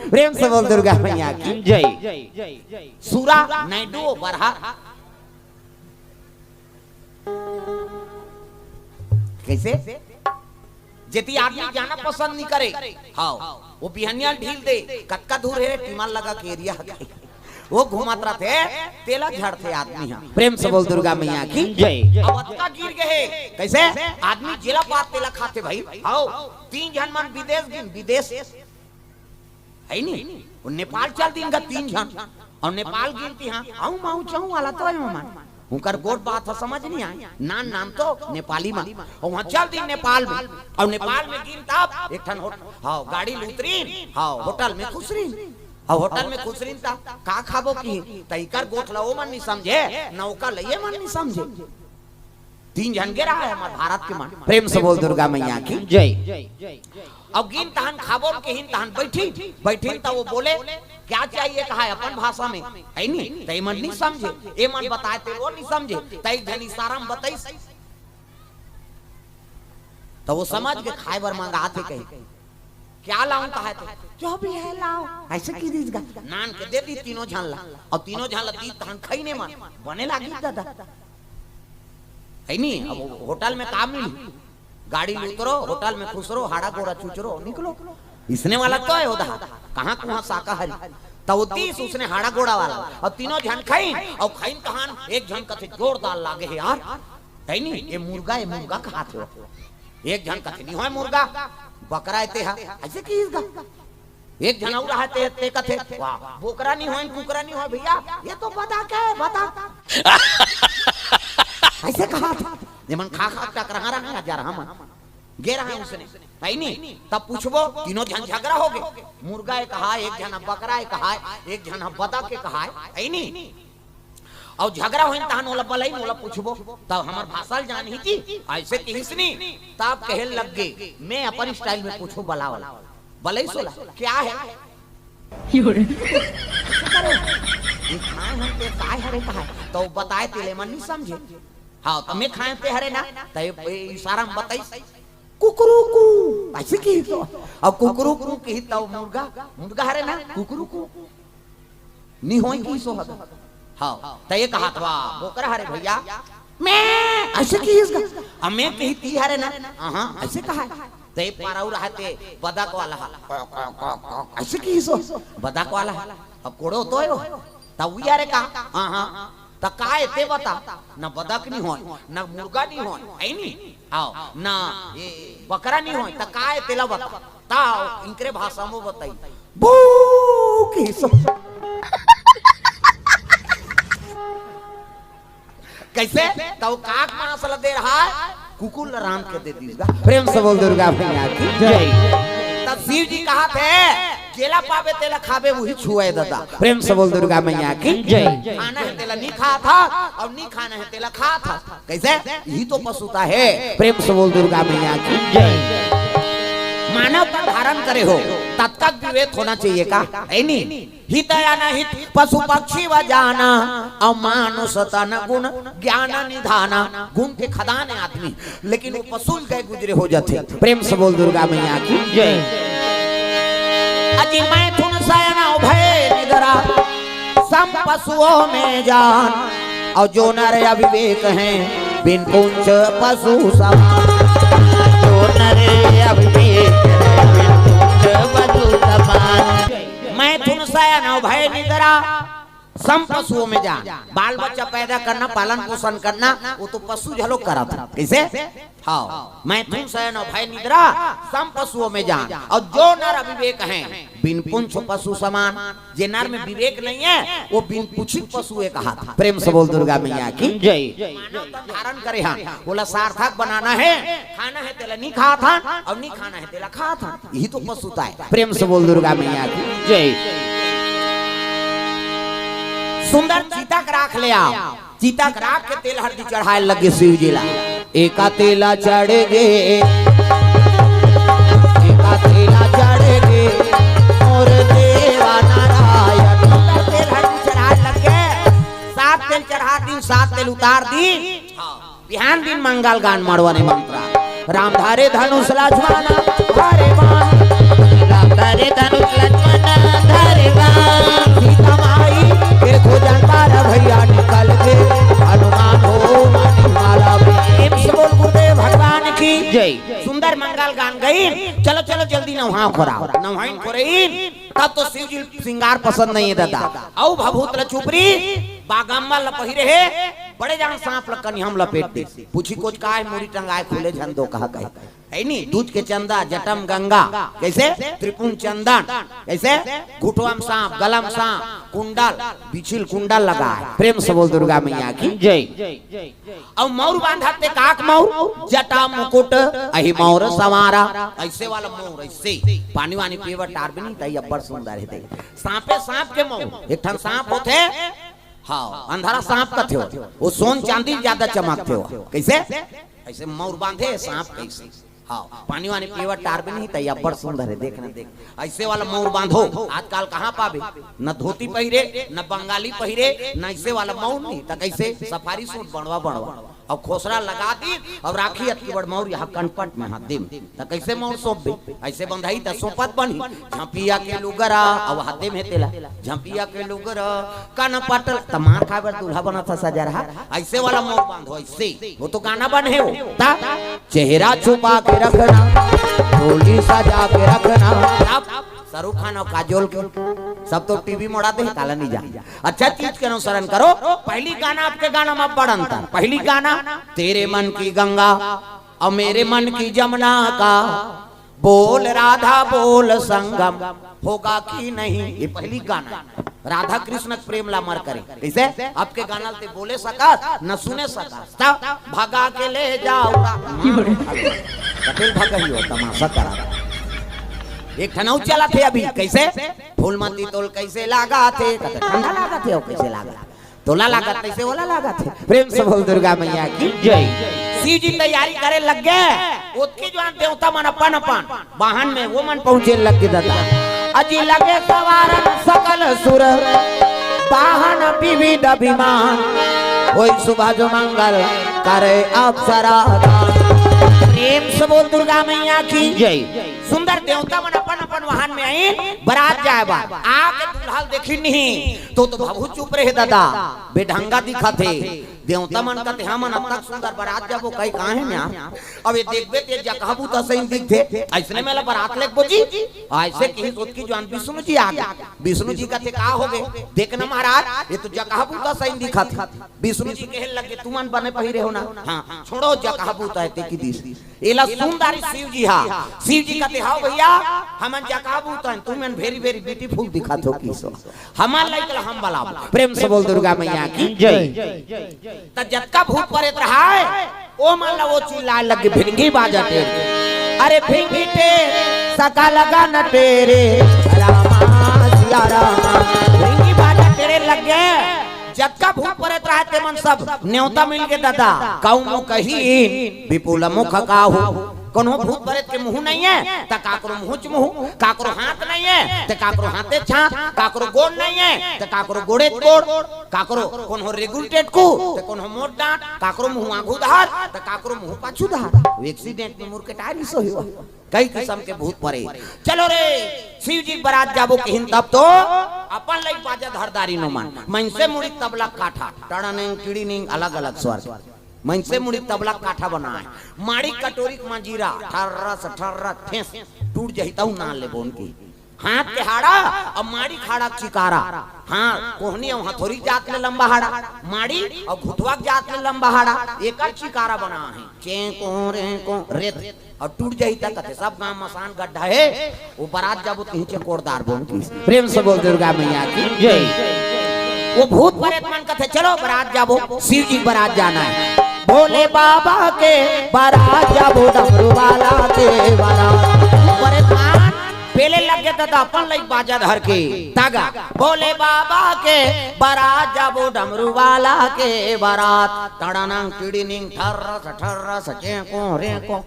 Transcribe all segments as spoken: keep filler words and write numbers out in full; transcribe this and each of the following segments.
प्रेम से बोल दुर्गा मैया की। जय। सूरा नायडू बरहा। कैसे? जेती आदमी जाना पसंद नहीं करे, हाँ, वो बिहनिया ढील दे, कतका दूर है, टीमर लगा के एरिया है, वो घूमत रहते, तेला झड़ते आदमी हा। प्रेम से बोल दुर्गा मैया की। जय। अब अतका गिर गए, कैसे? आदमी जेला पात तेला खाते भाई, हाँ, तीन झन मन विदेश गिन, विदेश, है नी? वो नेपाल चल दिन गा तीन झन, और नेपाल गिनती हाँ, आऊ माऊ चाऊ वाला तो है ममान। उनकर गोठ बात ह समझ नहीं आए, नान नाम तो नेपाली मा। और वहाँ चल दिन नेपाल में, और नेपाल में गिन तब एक ठन होट-, हाँ, गाड़ी ल उतरीन, हाँ, होटल में खुसरीन, और होटल में खुसरीन तब का खाबो की, त इकर गोठ ला ओमन नहीं समझे, न ओकर ला ये मन नहीं समझे। तीन झन गे रहा है हमार भारत के मन। प्रेम से बोल दुर्गा मैया की। जय। अब गिन तहन खाबो न किहिन तहन बैठिन, बैठिन त वो बोले, "क्या चाहिए?" कहा है अपन भाषा में, है नी? त एमन नहीं समझे, एमन बताए ते वो नहीं समझे, त एक झन इशारा में बताइस, त वो समझ के खाए बर मंगात हे कही, "क्या लाऊं?" कहा थे, "जो भी है लाओ।" ऐसे की दीस गा, नान के दे दी तीनों झन ला, और तीनों झन ला दी तहन खईने मन बने लागी दादा, है नी? अब होटल में काम मिली, गाड़ी में उतरो, होटल में खुसरो, हाड़ा गोड़ा चुचरो, निकलो। इसने वाला तो है उधा, कहाँ कुहाँ शाकाहारी। त वो तीस उसने हाड़ा गोड़ा वाला, और तीनों झन खईन, और खईन तहन एक झन कथे जोरदार लागे है यार, है नी? ये मुर्गा, ये मुर्गा कहा थे, एक झन कथे नहीं होय मुर्गा, बकरा है ते हा, ऐसे की इसका। एक झन अउ रहा ते, ते कथे, "वाह, बोकरा नहीं होय, कुकरा नहीं होय भैया, ये तो बतख है, बतख।" ऐसे कहा था। जेमन खा खा टकरा रहा है, जा रहा मन। गे रहा है उसने, है नी? तब पूछबो, तीनों झन झगड़ा हो गए। मुर्गा एक कहा, एक झन बकरा एक कहा, एक झन बतख एक कहा, है नी? और झगड़ा होइन तहन ओला बलई, ओला पूछबो, तब हमर भाषा ल जानही जी, ऐसे किहिस नी, तब कहे लग गे, मैं अपन स्टाइल में पूछो बलाओ, बलई सोला, "क्या है?" ये खाए हम ते काय हरे कहा, तो बताए तेले मन नहीं समझे। हाँ, तो मैं खाए ते हरे ना, तो ये, ये इशारा में बताइस, "कुकरू कू।" ऐसे की तो, अब कुकरू कू की तो मुर्गा, मुर्गा हरे ना, कुकरू कू। नहीं होई की सो हगा। हाँ, त ये कहा था, "बोकरा हरे भैया, मैं।" ऐसे की इसका। अब मैं कही ती हरे ना, हाँ, ऐसे कहा है। त ये पारा रहते बदक वाला हा। ऐसे की सो, बदक वाला हा। अब कोड़ो तो है वो। त वो यारे का, हाँ, हाँ। त का है ते बता, ना बदक नहीं होय, ना मुर्गा नहीं होय, है नी? आओ, ना बकरा नहीं होय, त का है तेला बता। ताव इनकरे भाषा में बताई, बू की सो। कैसे? तो काक मांस ला दे रहा है, कुकुर ला रांध के दे दीस गा। प्रेम से बोल दुर्गा मैया की जय। तब शिव जी कहा थे, "जेला पाबे तेला खाबे, वही छुए दादा।" प्रेम से बोल दुर्गा मैया की जय। खाना है तेला नहीं खा था, और नहीं खाना है तेला खा था। कैसे? यही तो पशुता है। प्रेम से बोल दुर्गा मैया की जय। मानव तन धारण करे हो, तब तक विवेक होना चाहिए का? है नहीं? हित अनहित पशु पक्षी व जाना, और मानुष तन गुण ज्ञान निधाना। गुण के खदान है आदमी, लेकिन वो पशु गए गुजरे हो जाते। प्रेम से बोल दुर्गा मैया की जय। अति मैथुन शयन अभय निद्रा, सम पशुओं में जान। और जो नर अविवेक हैं, बिन पूंछ पशु समान। जो नर अविवेक हैं, बिन पूंछ पशु समान। मैथुन शयन अभय निद्रा, सम पशुओं में जान। बाल बच्चा पैदा करना, पालन पोषण करना, वो तो पशु झलो करत हे। कैसे? हाँ, मैथुन शयन अभय निद्रा, सम पशुओं में जान। और जो नर अविवेक हैं, बिन पूंछ पशु समान। जे नर में विवेक नहीं है, वो बिन पूछी पशु एक हाथ। प्रेम से बोल दुर्गा मैया की जय। मानव तन धारण करे हन, ओला सार्थक बनाना है, खाना है तेला नहीं खात हन, और नहीं खाना है तेला खात हन। यही तो पशुता है। प्रेम से बोल दुर्गा मैया की जय। सुंदर चिता के राख ले आओ। चिता के राख के तेल हरदी चढ़ाए लगे शिव जी ला। एका तेला चढ़ गे, एका तेला चढ़ गे, मोर देवा नारायण। तेल हरदी चढ़ाए लगे, सात तेल चढ़ा दी, सात तेल उतार दी। बिहान दिन मंगल गान मड़वा ने मंत्रा। राम धरे धनुष लक्ष्मण हरे बाण। राम धरे धनुष लक्ष्मण चलो चलो जल्दी नहाव खोराव। नहाइन खोराइन, तब तो शिव जी श्रृंगार पसंद नहीं है दादा। अउ भभूत ल चुपरी, बागम्मा ल पहिरे हे, बड़े जान सांप ल कनिहा म लपेट दे। पूछी कोच का हे, मुड़ी टंगाए खुले झन दो कहा कहे। है नी, दूज के चंदा, जटम गंगा, कैसे त्रिपुन चंदन, कैसे घुटवा म सांप, गला म सांप, कुंडल, बिछिल कुंडल लगा हे। प्रेम से बोल दुर्गा मैया की। जय। अउ मौर बांधत ते काक मौर, जटा मुकुट अहि मौर संवारा। ऐसे वाला मौर, ऐसे पानी वानी पीवत टार भी नहीं, तई अब्बड़ सुंदर हे। देख, सांपे सांप के मौर, एक ठन सांप होथे, हाँ, अंधारा सांप कथे हो, वो सोन चांदी ज्यादा चमकथे हो। कैसे? ऐसे मौर बांधे सांप कैसे? हाँ, पानी वानी पीवत टार भी नहीं, तई अब्बड़ सुंदर हे, देख ना देख। ऐसे वाला मौर बांधो, आजकल कहाँ पाबे? न धोती पहिरे, न बंगाली पहिरे, न ऐसे वाला मौर नहीं, त कैसे? सफारी सूट बनवा बनवा, अउ खोसरा लगा दी, अउ राखी अतकी बड़ मौर यहाँ कनपट में हाथ दे में, त कैसे मौर सौंपबे? ऐसे बंधाई त सौंपत बनही, झंपिया के लुगरा, अउ हाथे में तेला, झंपिया के लुगरा, कनपट, त मार खाए बर दूल्हा बनत हे सजा रहा, ऐसे वाला मौर बांधो, ऐसे। वो तो गाना बने हो, ता? चेहरा छुपा के रखना, डोली सजा के रखना। सब शाहरुख खान अउ काजोल के, सब तो टीवी मोड़ा दे, काला नहीं जा। अच्छा चीज के अनुसरण करो। पहली गाना, अब के गाना म बड़ अंतर। पहली गाना, तेरे मन की गंगा और मेरे मन की जमुना का बोल राधा बोल संगम होगा कि नहीं, ये पहली गाना। राधा कृष्ण के प्रेम ला मर करे। कैसे? अब के गाना ल ते बोले सकस, न सुने सकस। तब भगा के ले जाओ रा-, कपिल भगही हो, तमाशा करा। एक ठन अउ चलत हे अभी, कैसे? फूलमती तोल कैसे लागत हे, कहते ठंडा लागत हे, अउ कैसे लागत हे? तोला लागत, कैसे ओला लागत हे? प्रेम से बोल दुर्गा मैया की। जय। शिव जी तैयारी करे लग गे, ओतकी जुवार देवता मन अपन अपन वाहन में वो मन पहुंचे लग गे दादा। अजी लगे सवारन सकल सुर, वाहन विविध विमान, होई सुभज मंगल करे अप्सरा। प्रेम से बोल दुर्गा मैया की। जय। सुंदर देवता मन अपन अपन वाहन में आइन, बरात जाए बर। आके दूल्हा ल देखिन नहीं, तो तो भभूत चुप रहे दादा, बेढंगा दिखत हे। देवता मन कथे, हमन अतक सुंदर बरात जाबो, कई कहाँ हे यार? अब ये देखबे ते जकहा बूता सही दिखथे, अइसने में ला बरात लेगबो जी। अइसे कहिस ओतकी जुवार विष्णु जी आ गे। विष्णु जी कथे, का हो गे? देख ना महाराज, ये तो जकहा बूता सही दिखत हे। विष्णु जी कहे लगे, तुमन बने पहिरे हो ना? हाँ, छोड़ो जकहा बूता हे, ते कि दिस। एला सुंदर शिव जी हा। शिव जी कथे, हाव भैया, हमन जकहा बूता हन, तुमन very very beautiful दिखत हो किसो। हमन लइक ला हम बलाबो। प्रेम से बोल दुर्गा मैया की जय। त जतका भूत परेत रहाय, ओ मन ला ओ चिल्लाए लगे, भिंगी बाजा टेर। अरे भिंगी टेर, सका लगा न टेरे, रामा सिया रामा। भिंगी बाजा टेरे लग गे। जतका भूत परेत रहाय ते मन सब नेवता मिल गे दादा। कऊ मुँह कहीन, विपुल मुख काहू। कोनो भूत परेत के मुँह नहीं हे, त काकरो मुँह च मुँह, काकरो हाथ नहीं हे, त काकरो हाथे च हाथ, काकरो गोड़ नहीं हे, त काकरो गोड़े च गोड़, काकरो कोनो रेगुल टेटकू, त कोनो मोट डांट, काकरो मुँह आगू धार, त काकरो मुँह पाछू धार। वो accident में मुड़ के टायर ही सही हो। कई किसम के भूत परे। चलो रे, शिव जी बरात जाबो कहिन तब तो अपन लइक बाजा धर डारिन ओमन। मइनसे मुड़ी तबला काठा, टड़निंग, टिड़िनिंग, अलग-अलग स्वर। मइनसे मुड़ी तबला काठा बनाए। माड़ी कटोरी के मंजीरा, ठर्रस, ठर्रस, ठेस, टूट जही तहू नाल ले बोन की। हाथ के हाड़ा अउ माड़ी खाड़ा चिकारा। हाँ, कोहनी अउ हथोरी जात ले लंबा हाड़ा, माड़ी अउ घुटवा के जात ले लंबा हाड़ा, एकर चिकारा बना हे। चेंको, रेंको, रेत। अउ टूट जाही त कथे, "सब गांव मसान गड्ढा हे, वो बरात जाबो त इही चेकोर डारबो।" प्रेम से बोल दुर्गा मैया की जय। वो भूत परेत मन कथे, "चलो बरात जाबो, शिव जी बरात जाना हे।" भोले बाबा के बरात जाबो, डमरू वाला के बरात। परेत मन पेले लग गे त अपन लइक बाजा धर के, तागा, "भोले बाबा के बरात जाबो, डमरू वाला के बरात।" टड़नंग टिड़िनिंग ठर्रस ठर्रस चेंको रेंको।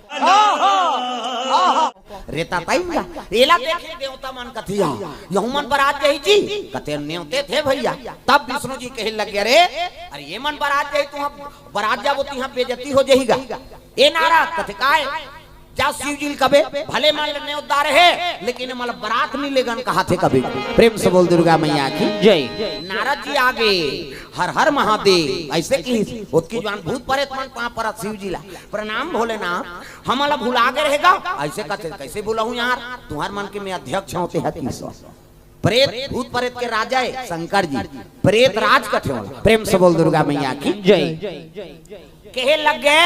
रेता ताइन गा। एला देखे देवता मन कथे, "यहू मन बरात जाही जी?" कथे, "नेवते थे भैया।" तब विष्णु जी कहे लगे, "अरे, अरे ये मन बरात जाही, तुहर बरात जाबो तिहां बेइज्जती हो जाही गा।" ए नारद कथे, "काय?" जा शिव जी ल कबे, भले मन ल नेवत डारे हे, लेकिन एमन ल बरात नी लेगन कहाथे कबे। प्रेम से बोल दुर्गा मैया की। जय। नारद जी आगे, हर हर महादेव, अइसे किहिस। ओतकी जुवार भूत परेत मन पाँव परत शिव जी ला, प्रणाम भोलेनाथ, हमन ला भुला गे रहेगा, अइसे कथे, कइसे भुलाहूँ यार, तुँहर मन के मैं अध्यक्ष हँव, तेहा किहिस। प्रेत, भूत परेत के राजा हे शंकर जी, प्रेत राज कथे ओला। प्रेम से बोल दुर्गा मैया की। जय। कहे लग गे,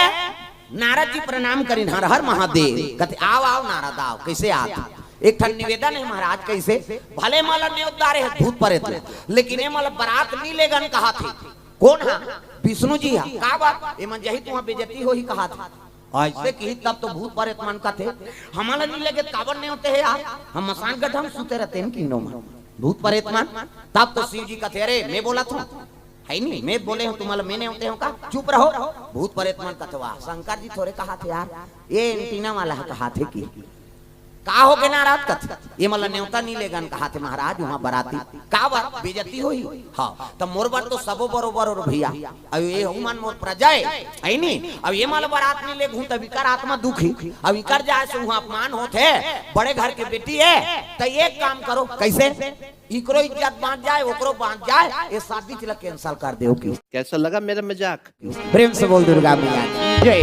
नारद जी प्रणाम करिन, हर हर महादेव। कथे, "आव, आव नारद, आव।" कइसे आत? "एक ठन निवेदन हे महाराज।" "कइसे?" "भले एमन ल नेवत डारे हस भूत परेत ल, लेकिन एमन ल बरात नी लेगन कहाथे।" "कोन हा?" "विष्णु जी हा।" "काबर?" "एमन जाही त उहाँ बेइज्जती होही कहाथे।" अइसे किहिस तब तो भूत परेत मन कथे, "हमन ल नी लेगे त काबर नेवते हे यार? हम मसान गड्ढा म सुते रहितेन।" किहिन भूत परेत मन। तब तो शिव जी कथे, "अरे, मैं बोलत हँव, हे नी, मैं बोले हँव, तुमन ल मैं नेवते हँव का? चुप रहो।" भूत परेत मन कथे, "वाह, शंकर जी थोरे कहाथे यार, ए एंटीना वाला ह कहाथे कि।" "का होगे नारद?" कथे, "एमन ल नेवता नी लेगन कहाथे महाराज, उहाँ बराती।" "काबर? बेइज्जती होही।" "हाँ।" "त मोर बर तो सबो बरोबर ओ रे भइया, अउ एहू मन मोर प्रजा ए, हे नी? अउ एमन ल बरात नी लेगहूँ, तब इकर आत्मा दुखी, अउ इकर जाए से उहाँ अपमान होथे, बड़े घर के बेटी ए, त एक काम करो।" "कइसे?" "इकरो इज्जत बाँच जाए, ओकरो बाँच जाए, ए शादी ला cancel कर देव।" कि कैसा लगा मेरा मजाक? प्रेम से बोल दुर्गा मैया की। जय।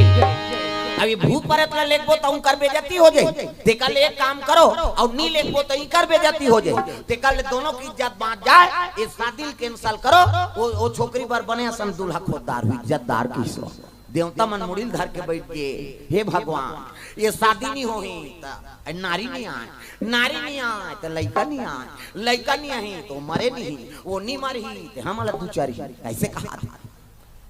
"अब ए भूत परेत ला लेगबो त उंकर बेइज्जती हो जाही, तेकर ले एक काम करो, अउ नी लेगबो त इकर बेइज्जती हो जाही, तेकर ले दोनों के इज्जत बाँच जाए, ए शादी ल cancel करो।" ओ, ओ छोकरी बर बने असन दूल्हा खोजदार होही, इज्जतदार किहिस। देवता मन मुड़ी ल धर के बइठ गे, "हे भगवान, ए शादी नी होही त नारी नी आए, नारी नी आए त लइका नी आए, लइका नी आही त ओ मरे नी, ओ नी मरही त हमन ला दुचरही।" अइसे कहाथे।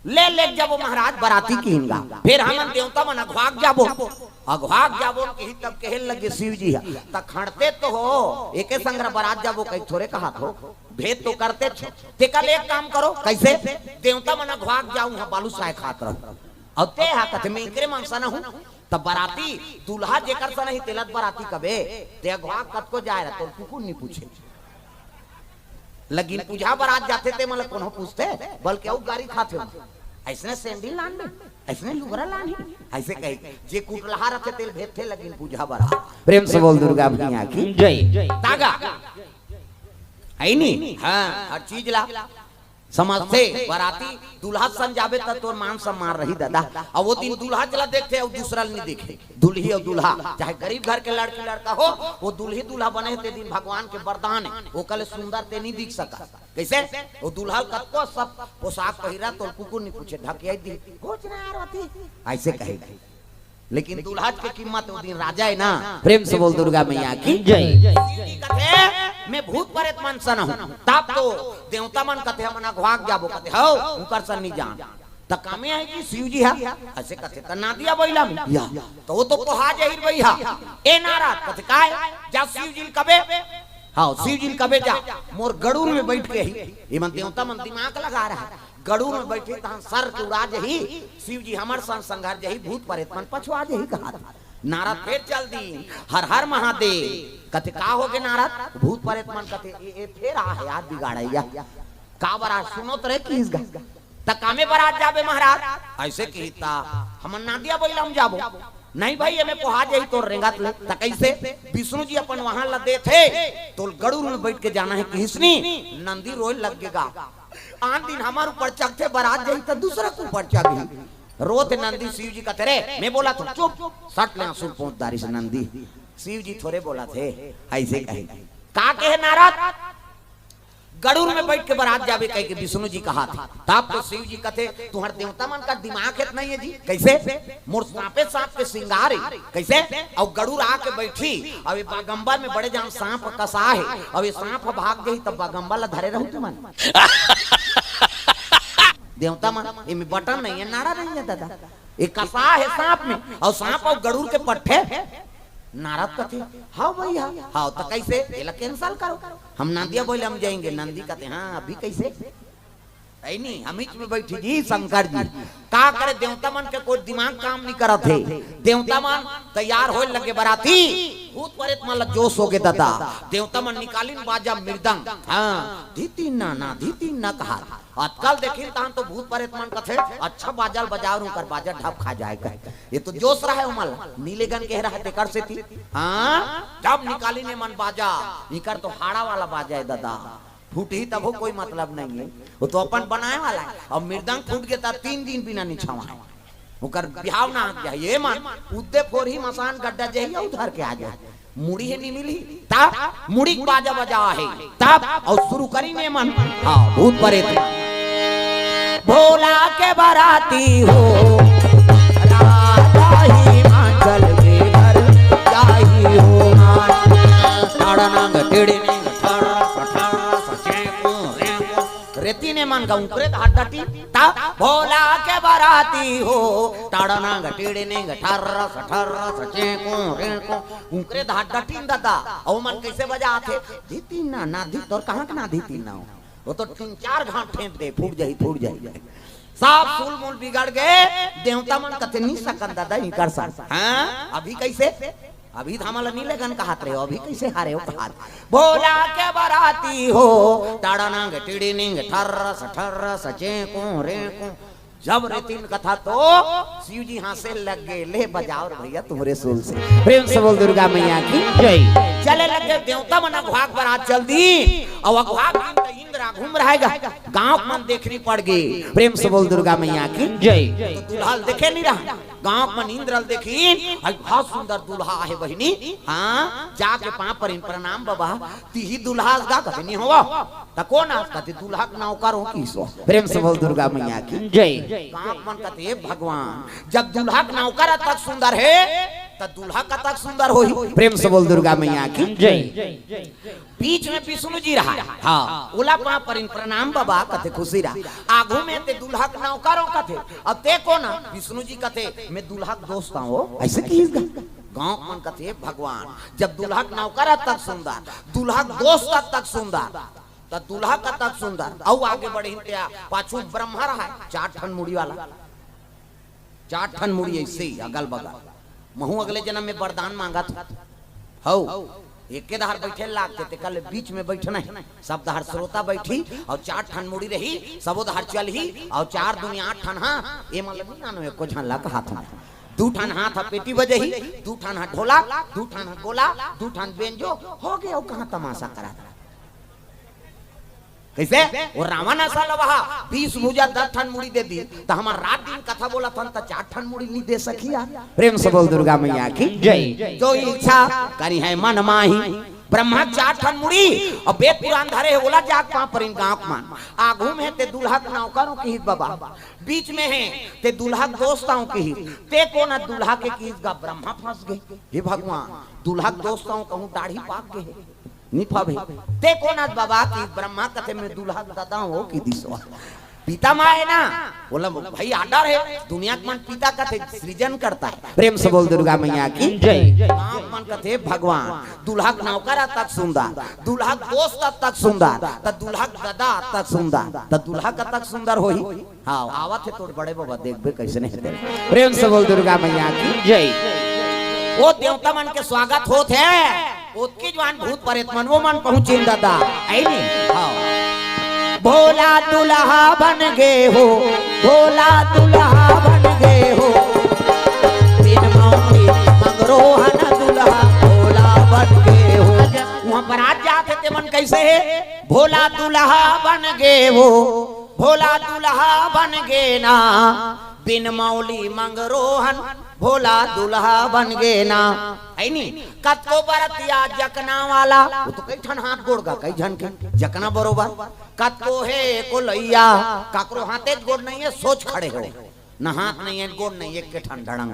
"ले, लेग जाबो महाराज बराती," किहिन गा। "फेर हमन देवता मन अघवाक जाबो, अघवाक जाबो," किहिस तब कहे लगे शिव जी ह, "त खंड़ते तो हो, एके संघरा बरात जाबो कहिके थोरे कहाथो, भेंट तो करतेच हो। तेकर ले एक काम करो।" "कइसे?" "देवता मन अघवाक जाहू, उहाँ बालूसाय खात रहू, अउ तेहा कथे मैं एकरे मन सन हूँ।" त बराती दूल्हा जेकर सन ही तेला त बराती कबे, ते अघवाक कतको जाए रह, तोर कुकुर नी पूछे। लगिन पूजा बरात जाथे ते मन ल कोनो पूछथे, बल्कि अउ गारी खाथे। "अइसने सैंडिल लान बे, अइसने लुगरा लान ही," अइसे कही। जे कुटलहा रथे तेला भेजथे लगिन पूजा बरात। प्रेम से बोल दुर्गा मैया की। जय। तागा। हे नी? हाँ, हर चीज ला समझथे। बराती दूल्हा सन जाबे त तोर मान सम्मान रही दादा। अउ ओ दिन दूल्हा च ला देखथे अउ दूसरा ल नी देखे। दुल्ही अउ दूल्हा, चाहे गरीब घर के लड़की लड़का हो, ओ दुल्ही दूल्हा बने हे ते दिन भगवान के वरदान हे, ओकर ले सुंदर ते नी दिख सकस। कइसे? ओ दूल्हा ल कतको सब पोशाक पहिरा, तोर कुकुर नी पूछे, ढकिया दी, "कुछ ना यार होती," अइसे कहे। लेकिन दूल्हा के कीमत ओ दिन राजा हे ना। प्रेम से बोल दुर्गा मैया की। जय। शिव जी कथे, "मैं भूत परेत मन सन हूँ।" तब तो देवता मन कथे, "हमन अघवाक जाबो।" कथे, "हव, उंकर सन नी जान।" त कामे आही कि शिव जी हा? अइसे कथे, "त नंदिया बइला में।" या, त ओ तो पोहा जाही रे भइया। ए नारद, कथे, "काय?" "जा शिव जी ल कबे।" हाँ, शिव जी ल कबे जा, "मोर गरुड़ में बइठ के ही।" एमन देवता मन दिमाग लगा रहा हे। "गरुड़ में बइठही तहन सर के उड़ा जाही, शिव जी हमर सन संघर जाही, भूत परेत मन पछुआ जाही," कहाथे। नारद फेर चल दीन, "हर हर महादेव।" कथे, "का होगे नारद?" भूत परेत मन कथे, "ए, ए फेर आ हे यार बिगाड़इया, काबर आज सुनोत रहे किहिस गा?" "त कामे बरात जाबे महाराज?" अइसे किहिस त, "हमन नंदिया बइला म जाबो।" "नहीं भई, एमे पोहा जाही तोर रेंगत ले।" "त कइसे?" "विष्णु जी अपन वाहन ल देथे, तोल गरुड़ में बइठ के जाना हे किहिस नी।" नंदी रोए लग गे गा। आन दिन हमर ऊपर चघथे, बरात जाही त दूसरा के ऊपर चघही। रोथे नंदी, शिव जी कथे, "रे, मैं बोलत हूँ, चुप।" सट ले आंसू ल पोंछ डारिस नंदी। शिव जी थोरे बोलत हे, अइसे कहे। "का कहे नारद?" "गरुड़ में बइठ के बरात जाबे," कहिके विष्णु जी कहाथे। तब तो शिव जी कथे, "तुंहर देवता मन कर दिमाग हे त नहीं हे जी?" "कइसे?" "मोर सांपे सांप के सिंगार हे।" "कइसे?" "अउ गरुड़ आके बइठही, अउ ए बागंबर में बड़े जान सांप कसा हे, अउ ए सांप ह भाग जाही, तब बागंबर ल धरे रहू तुमन?" देवता मन, "एमे बटन नहीं हे, नाड़ा नहीं हे दादा, ए कसा हे सांप में, अउ सांप अउ गरुड़ के पट्ठे।" नारद कथे, "हव भइया, हव त कइसे? एला cancel करो, हम नंदिया बइला म जाएंगे।" नंदी कथे, "हाँ, अभी कइसे?" "अइ नी, हमीच में बइठही जी शंकर जी।" का करे, देवता मन के कोई दिमाग काम नहीं करत हे। देवता मन तैयार होए लगे बराती, भूत परेत मन ला जोश होगे ददा, देवता मन निकालिन बाजा मृदंग। हाँ, धितिन ना, ना, धितिन ना कहा। अतकल देखिन तहन तो भूत परेत मन कथे, "अच्छा बाजा ल बजाओ, उंकर बाजा ढप खा जाय," कहे। ये तो जोश रहय ओमन ला, नीलेगन के रहय तेकर सेती। हाँ, जब निकालिन एमन बाजा, इकर तो हाड़ा वाला बाजा हे ददा। फूटही तभो कोई मतलब नहीं है, वो तो अपन बनाए वाला है। अब मृदंग फूट गे त तीन दिन बिना निछावा है, ओकर बिहाव ना आ जाए। ये मन उद्दे फोरही मसान गड्डा जही अउ धर के आ जाए। मुड़ी हे नी मिली, तब मुड़ी के बाजा बजा हे, तब अउ शुरू करी ने मन। हाँ, भूत परेत। भोला के बराती हो, राधा हिमाचल के घर जाही हो। ठाड़ा नांग टेढ़े निंग ठाड़ा सा ठाड़ा सा चेंको रेंको। रेती ने मन का उंकरे धार डटी, ता भोला के बराती हो। ठाड़ा नांग टेढ़े निंग ठाड़ा सा ठाड़ा सा चेंको रेंको। उंकरे धार डटी ददा, अउ मन कैसे बजाथे? धी तीन ना, ना धी, तोर कहाँ के ना धी तीन ना हो? वो तो तीन चार घाट फेंक दे, फूट जाही, फूट जाही। सब सुल मुल बिगड़ गए, देवता मन कथे नी सकन ददा, इकर सन। हाँ, अभी कैसे? अभी धामा ला नी लेगन कहत रहे हो, अभी कैसे हारे हो कहत? भोला के बराती हो, टाड़ा नांग टिड़ी निंग ठर्रस ठर्रस चेंको रेंको। जब रेतिन कथा तो शिव जी हाँसे लग गए, "ले बजाओ रे भैया तुम्हरे सूल से।" प्रेम से बोल दुर्गा मैया की जय। चले लग गए देवता मन, अघवाक बरात चल दी। अउ अघवाक दिन त इंद्र आघू म रहेगा, गाँव मन देखनी पड़ गई। प्रेम से बोल दुर्गा मैया की जय। तो दुल्हा ल देखे नी रहा, गाँव मन इंद्र ल देखिन, "अई बहुत सुंदर दुल्हा आहे बहिनी।" हाँ, जाके पाँव परिन, "प्रणाम बबा।" "तिही दुल्हा अस गा?" कथे, "नी होवा।" "त कोन अस?" कथे, "दुल्हा के नौकर हो किसो।" प्रेम से बोल दुर्गा मैया की जय। गाँव मन कथे, "हे भगवान, जब दुल्हा के नौकर अतक सुंदर हे, त दुल्हा कतक सुंदर होही?" प्रेम से बोल दुर्गा मैया की जय। बीच में विष्णु जी रहा। हाँ, ओला पाँव परिन, "प्रणाम बबा।" कथे, "खुशी रहा।" आघू में ते दुल्हा के नौकर हो कथे, "अब ते कोन?" विष्णु जी कथे, "मैं दुल्हा के दोस्त हूँ।" ऐसे किहिस गा। गाँव मन कथे, "हे भगवान, जब दुल्हा के नौकर अतक सुंदर, दुल्हा के दोस्त अतक सुंदर, त दुल्हा कतक सुंदर।" अउ आगे बढ़िन ते पाछू ब्रह्मा रहा, चार ठन मुड़ी वाला, चार ठन मुड़ी ऐसे ही अगल बगल। "महूँ अगले जन्म में वरदान मांगत हूँ, एके धार बैठे लागते, ते कल बीच में बैठना है, सब धार श्रोता बैठी अउ चार ठन मुड़ी रही, सबो धार चलही अउ चार दुनिया आठ ठन।" हाँ, ए मतलब नहीं जानो, एको झन ला कहा था। दू ठन हाथ ह पेटी बजही, दू ठन ह ढोला, दू ठन ह गोला, दू ठन बेंजो, हो गए, अउ कहाँ तमाशा करा था? कैसे? वो रावण असा लवहा, बीस भुजा दस ठन मुड़ी दे दी, त हमर रात दिन कथा बोलत हन त चार ठन मुड़ी नी दे सकी यार। प्रेम से बोल दुर्गा मैया की जय। जो इच्छा करी है मन माही, ब्रह्मा के चार ठन मुड़ी अउ वेद पुराण धरे हे, ओला जाके पाँव परिन गाँव के मन। आघू में हे ते दुल्हा के नौकर हो किहिस बबा, बीच में हे ते दुल्हा के दोस्त हो किहिस, ते कोन अस दुल्हा के किहिस गा? ब्रह्मा फंस गए, "हे भगवान, दुल्हा के दोस्त हो कहूँ दाढ़ी पाक गए हे।" नी पावे। ते कोन अस बबा कि ब्रह्मा कथे मैं दुल्हा के ददा हो कि दिसवा। पिता माँ है ना, बोला भाई आर्डर है, दुनिया के मन पिता कथे सृजन करता है। प्रेम से बोल दुर्गा मैया की जय। गाँव मन कथे भगवान, दुल्हा के नौकर अतक सुंदर, दुल्हा के दोस्त अतक सुंदर, त दुल्हा के ददा अतक सुंदर, त दुल्हा कतक सुंदर होही? हाँ, आवत हे तोर बड़े बबा, देखबे कैसे नहीं हे। प्रेम से बोल दुर्गा मैया की जय। वो देवता मन के स्वागत होत हे, ओतकी जुवान भूत परेत मन, वो मन पहुँचिन ददा, आई नी? हाँ। भोला दुल्हा बन गे हो, भोला दुल्हा बन गे हो, बिन मौनी मंगरोहन दुल्हा भोला बन गे हो। वहाँ बरात जात हे ते मन कैसे हे? भोला दुल्हा बन गे हो, भोला दुल्हा बन गे ना, बिन मौली मंगरोहन, भोला दुल्हा बन गे ना। है नी? कतको बरतिया जकना वाला, वो तो कई ठन हाथ गोड़ गा, कई झन के जकना बरोबर। कतको हे कोलैया, काकरो हाथे गोड़ नहीं है, सोच खड़े हो। न हाथ नहीं है, गोड़ नहीं है, एक के ठन ढड़ंग।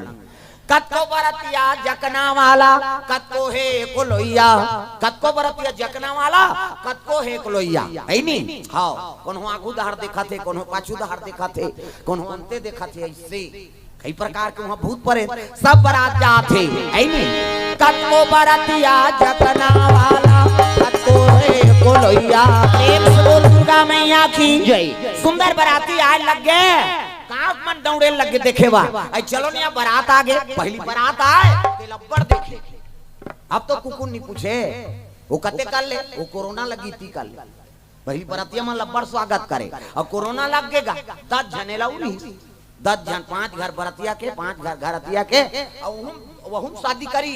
कतको बरतिया जकना वाला, कतको हे कोलैया, कतको बरतिया जकना वाला, कतको हे कोलैया, है नी? हाँ, कोनो आगू धार देखत हे, कोनो पाछू धार देखत हे, कोनो अंते देखत हे, ऐसे कई प्रकार के वहाँ भूत परेत, सब बरात जात हे, है नी? कतको बरतिया जकना वाला, कतको हे कोलैया। प्रेम से बोल दुर्गा मैया की जय। सुंदर बराती आए लग गए, गाँव मन दौड़े लग गए देखे बा। आई चलो निया बरात आ गए, पहली बरात आए, तेला अब्बड़ देखे। अब तो कुकुर नहीं पूछे, वो कते कर ले, वो कोरोना लगी ती कर ले। पहली बरतिया मन लब्बड़ स्वागत करे, अउ कोरोना लग गेगा, दस झने ला उरिस, दस झन, पांच घर बरतिया के, पांच घर घरतिया के, अउ वहुम वहुम शादी करी।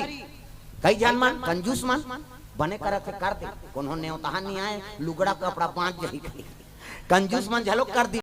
कई झन मन कंजूस मन बने करत हे, कर दे, कोनो नेवतहा नहीं आए, लुगड़ा कपड़ा बांच जाही कही। कंजूस मन झलो कर दी,